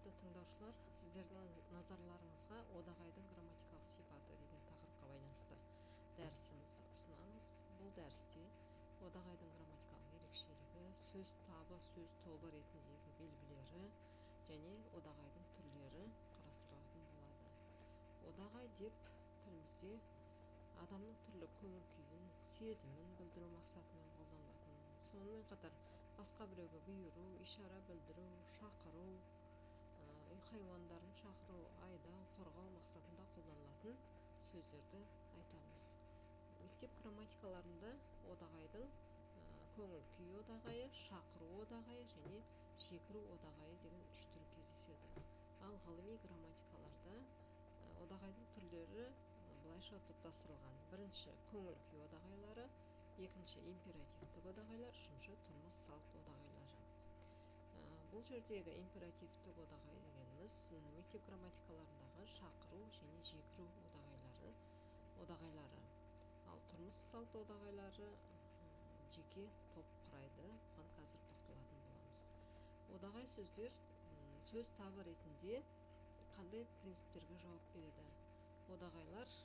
Құрметті тыңдаушылар, сіздердің назарларыңызға одағайдың грамматикалық сипаты деген тақырыпқа байланысты дәрісімізді ұсынамыз. Бұл дәрісте одағайдың грамматикалық ерекшелігі, сөз табы, сөз тобы ретіндегі белгілері және одағайдың түрлері қарастырылатын болады. Одағай деп тілімізде адамның түрлі көңіл күйін, сезімін білдіру мақсатымен қолданылатын, сонымен қатар басқа біреуге бұйыру, ишара білдіру, шақыру, үй хайуандарын шақыру, айдау, қорғау мақсатында қолданылатын сөздерді айтамыз. Мектеп грамматикаларында одағайдың көңіл күй одағайы, шақыру одағайы және жекіру одағайы деген үш түрі кездеседі. Ал ғылыми грамматикаларда одағайдың түрлері былайша топтастырылған. Бірінші көңіл күй одағайлары, екінші императивтік одағайлар, үшінші тұрмыс салт одағайлары. Бұл жердегі императивтік одағай дегеніміз мектеп грамматикаларындағы шақыру және жекіру одағайлары. Ал тұрмыс салт одағайлары жеке топ құрайды. Оған қазір тоқталатын боламыз. Одағай сөздер сөз табы ретінде қандай принциптерге жауап береді? Одағайлар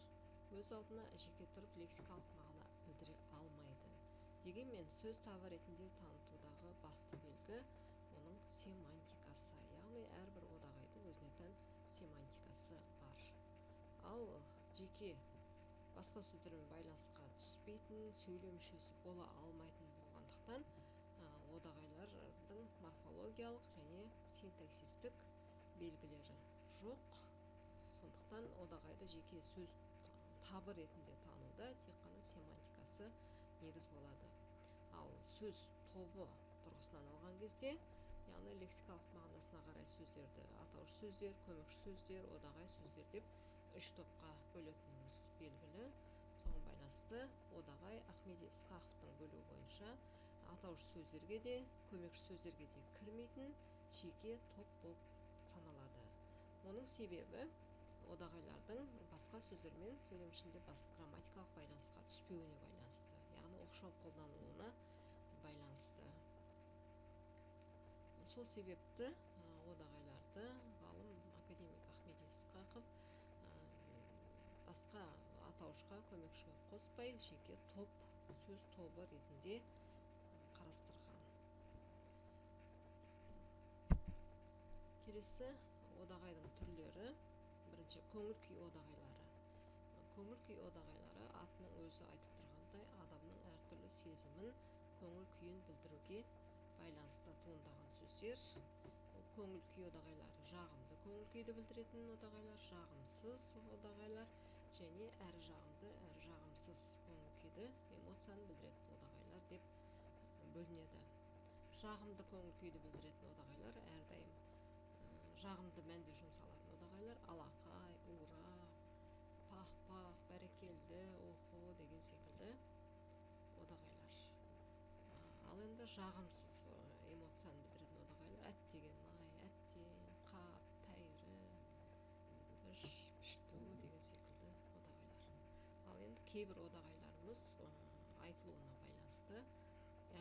өз алдына жеке тұрып лексикалық мағына білдіре алмайды. Дегенмен сөз табы ретінде танытудағы басты белгі оның семантикасы, яғни әрбір одағайдың өзіне тән семантикасы бар. Ал жеке басқа сөздермен байланысқа түспейтін, сөйлеу мүшесі бола алмайтын болғандықтан одағайлардың морфологиялық және синтаксистік белгілері жоқ. Сондықтан одағайды жеке сөз табы ретінде тануда тек қана семантикасы негіз болады. Ал сөз тобы тұрғысынан алған кезде, яғни лексикалық мағынасына қарай сөздерді атауыш сөздер, көмекші сөздер, одағай сөздер деп үш топқа бөлетініміз белгілі. Соған байланысты одағай Ахмеди Ысқақовтың бөлуі бойынша атауыш сөздерге де, көмекші сөздерге де кірмейтін жеке топ болып саналады. Оның себебі одағайлардың басқа сөздермен сөйлем ішінде бас грамматикалық байланысқа түспеуіне байланысты, яғни оқшау қолданылуына байланысты. Сол себепті одағайларды ғалым академик Ахмеди Ысқақов басқа атауышқа, көмекшіге қоспай жеке топ, сөз тобы ретінде қарастырған. Келесі одағайдың түрлері. Бірінші көңіл күй одағайлары. Көңіл күй одағайлары атының өзі айтып тұрғандай адамның әртүрлі сезімін, көңіл күйін білдіруге байланысты туындаған сөздер. Көңіл күй одағайлары жағымды көңіл күйді білдіретін одағайлар, жағымсыз одағайлар және әрі жағымды, әрі жағымсыз көңіл күйді, эмоцияны білдіретін одағайлар деп бөлінеді. Жағымды көңіл күйді білдіретін одағайлар әрдайым жағымды мәнде жұмсалатын одағайлар, алақай, ура, пах-пах, бәрекелді, оқу деген секілді одағайлар. Ал енді жағымсыз эмоцияны білдіретін одағайлар әттеген-ай, әттең, қап, тәйірі, іш, пішту деген секілді одағайлар. Ал енді кейбір одағайларымыз айтылуына байланысты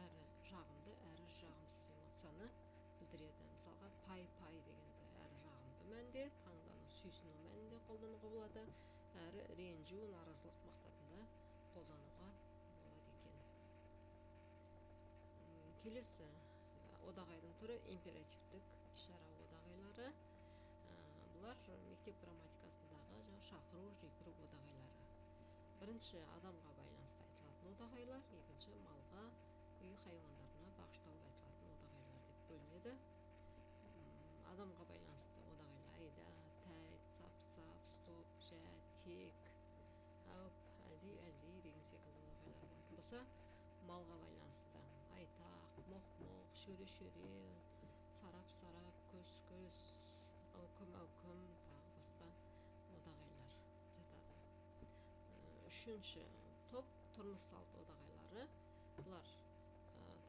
әрі жағымды, әрі жағымсыз эмоцияны білдіреді. Мысалға, пай-пай дегенді әрі жағымды мәнде, таңдану, сүйсіну мәнінде қолдануға болады, әрі ренжу, наразылық мақсатында қолдануға болады екен. Келесі одағайдың түрі императивтік ишара одағайлары. Бұлар мектеп грамматикасындағы шақыру, жекіру одағайлары. Бірінші адамға байланысты айтылатын одағайлар, екінші малға, үй хайуандарына бағышталып айтылатын одағайлар деп бөлінеді. Адамға байланысты одағайлар айда, тәйт, сап-сап, стоп, жә, тек, әуп, әлди-әлди деген секілді одағайлар болатын болса, малға байланысты айтақ, моқ-моқ, шөре-шөре, сарап-сарап, көз-көз, әукім-әукім, тағы басқа одағайлар жатады. Үшінші топ тұрмыс салт одағайлары. Бұлар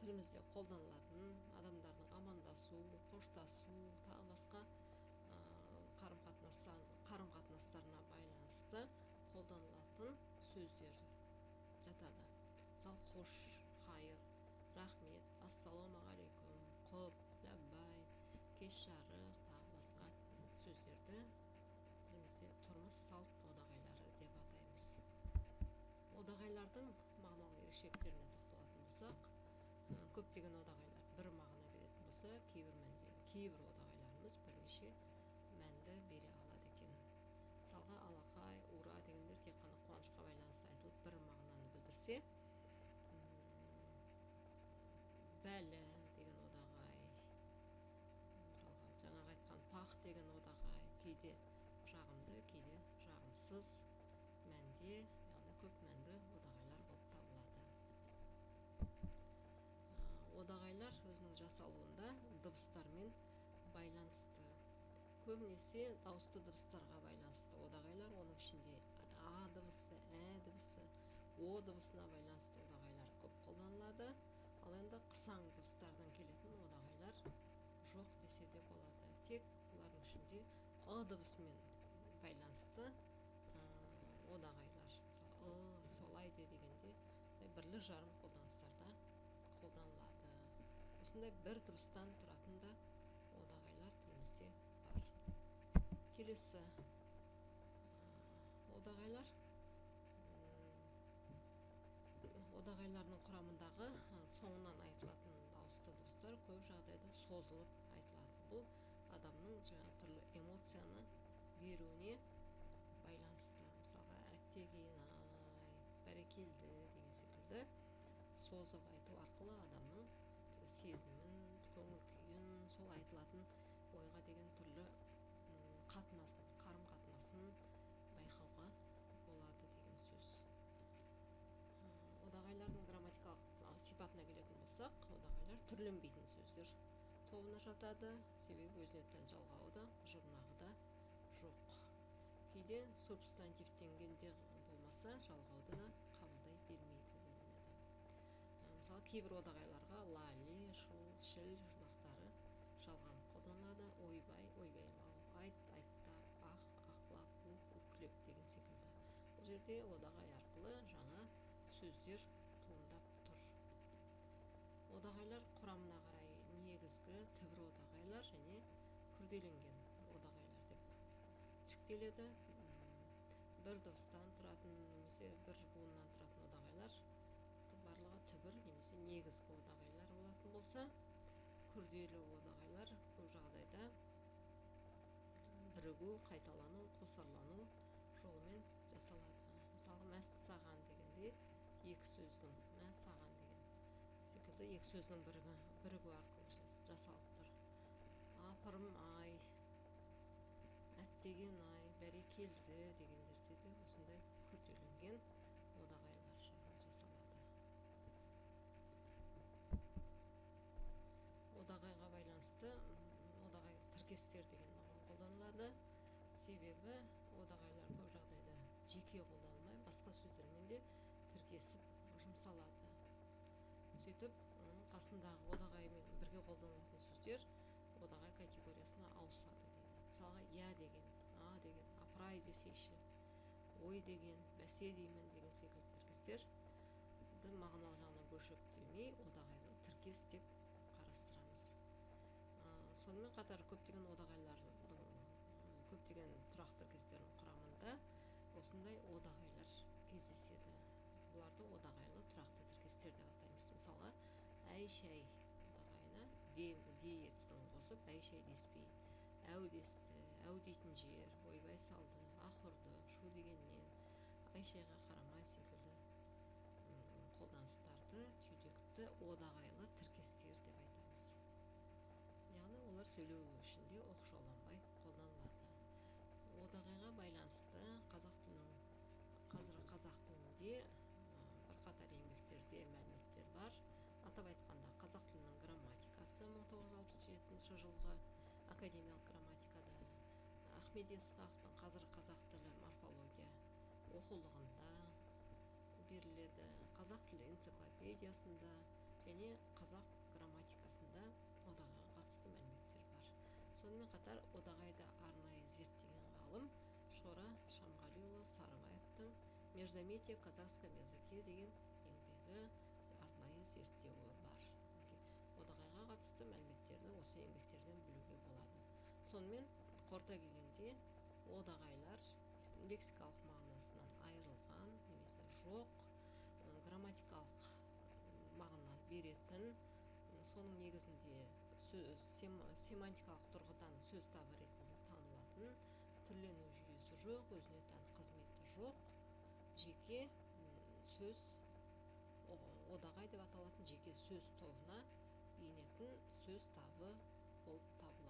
тілімізде қолданылатын адамдардың амандасу, қоштасу, тағы басқа қарым-қатынастарына байланысты қолданылатын сөздер жатады. Мысалы, қош, хайыр, рахмет, ассалаумағалейкум, құп, ләббай, кеш жарық, тағы басқа сөздерді тілімізде тұрмыс салт одағайлары деп атаймыз. Одағайлардың мағыналық ерекшеліктеріне тоқталатын болсақ, көптеген одағайлар бір мағына беретін болса, кейбір одағайларымыз бірнеше мәнді бере алады екен. Мысалға, алақай, ура дегендер тек қана қуанышқа байланысты айтылып бір мағынаны білдірсе, бәлі деген одағай, мысалға жаңағы айтқан пах деген одағай кейде жағымды, кейде жағымсыз мәнде, яғни көп мәнді одағайлар болып табылады. Одағайлар өзінің жасалуында дыбыстармен байланысты. Көбінесе дауысты дыбыстарға байланысты одағайлар, оның ішінде а дыбысы, ә дыбысы, о дыбысына байланысты одағайлар көп қолданылады. Ал енді қысаң дыбыстардан келетін одағайлар жоқ десе де болады. Тек бұлардың ішінде ы дыбысымен байланысты одағайлар, мысалы ы, солай де дегенде бірлі жарым қолданыстарда қолданылады. Осындай бір дыбыстан тұратын да одағайлар тілімізде бар. Келесі одағайлар. Одағайлардың құрамындағы соңынан айтылатын дауысты дыбыстар көп жағдайда созылып айтылады. Бұл адамның жаңа түрлі эмоцияны беруіне байланысты. Мысалға, әттеген ай, бәрекелді деген секілді созып айту арқылы адамның сезімін, көңіл күйін, сол айтылатын ойға деген түрлі қатынасын, қарым-қатынасын байқауға болады деген сөз. Одағайлардың грамматикалық сипатына келетін болсақ, одағайлар түрленбейтін сөздер тобына жатады, себебі өзіне тән жалғауы да, жұрнағы да жоқ. Кейде субстантивтенгенде болмаса, жалғауды да қабылдай бермейді делінеді. Мысалы, кейбір одағайларға ла, ле, шыл, шіл жұрнақтары жалғанып қолданылады. Ойбай, ойбайлау, айт, айттап, ақ, ақлап, ух, уһлеп деген секілді. Бұл жерде одағай арқылы жаңа сөздер туындап тұр. Одағайлар құрамына қарай негізгі түбір одағайлар және күрделенген одағайлар деп жіктеледі. Бір дыбыстан тұратын немесе бір буыннан тұратын одағайлар барлығы түбір немесе негізгі одағайлар болатын болса, күрделі одағайлар көп жағдайда бірігу, қайталану, қосарлану жолымен жасалады. Мысалы, мәссаған дегенде екі сөздің, мәссаған деген секілді екі сөздің бірігу арқылы жасалып тұр. Апырым ай, әттеген ай, бәрекелді дегендерде де осындай күрделенген одағайлар жасалады. Одағайға байланысты одағай тіркестер деген ұғым қолданылады. Себебі одағайлар көп жағдайда жеке қолданылмай, басқа сөздермен де тіркесіп жұмсалады. Сөйтіп, оның қасындағы одағаймен бірге қолданылатын сөздер одағай категориясына ауысады дейді. Мысалға, я деген, а деген, апырай десейші, ой деген, бәсе деймін деген секілді тіркестерді мағыналық жағынан бөлшектемей одағайлы тіркес деп қарастырамыз. Сонымен қатар көптеген одағайлардың, көптеген тұрақты тіркестердің құрамында осындай одағайлар кездеседі. Бұларды одағайлы тұрақты тіркестер деп атаймыз. Мысалға, әй шәй одағайына де етістігін қосып әй шәй деспей, әу десті, әу дейтін жер, ойбай салды, ах ұрды, шу дегеннен, әй шайға қарамай секілді қолданыстарды түйдекті одағайлы тіркестер деп айтамыз. Яғни олар сөйлеу ішінде оқшауланбай қолданылады. Одағайға байланысты қазақ тілінің, қазіргі қазақ тілінде бірқатар еңбектерде мәліметтер бар. Атап айтқанда, қазақ тілінің грамматикасы 1967 жылғы академиялық грамматикада, Ахмет Исқақовтың қазіргі қазақ тілі морфология оқулығында беріледі, қазақ тілі энциклопедиясында және қазақ грамматикасында одағайға қатысты мәліметтер бар. Сонымен қатар одағайды арнайы зерттеген ғалым Шора Шамғалиұлы Сарыбаевтың Междометие в казахском языке деген еңбегі арнайы зерттеуі бар. Одағайға қатысты мәліметтерді осы еңбектерден білуге болады. Сонымен Қорыта келгенде, одағайлар лексикалық мағынасынан айырылған немесе жоқ, грамматикалық мағына беретін, соның негізінде семантикалық тұрғыдан сөз табы ретінде танылатын, түрлену жүйесі жоқ, өзіне тән қызметі жоқ жеке сөз, одағай деп аталатын жеке сөз тобына енетін сөз табы болып табылады.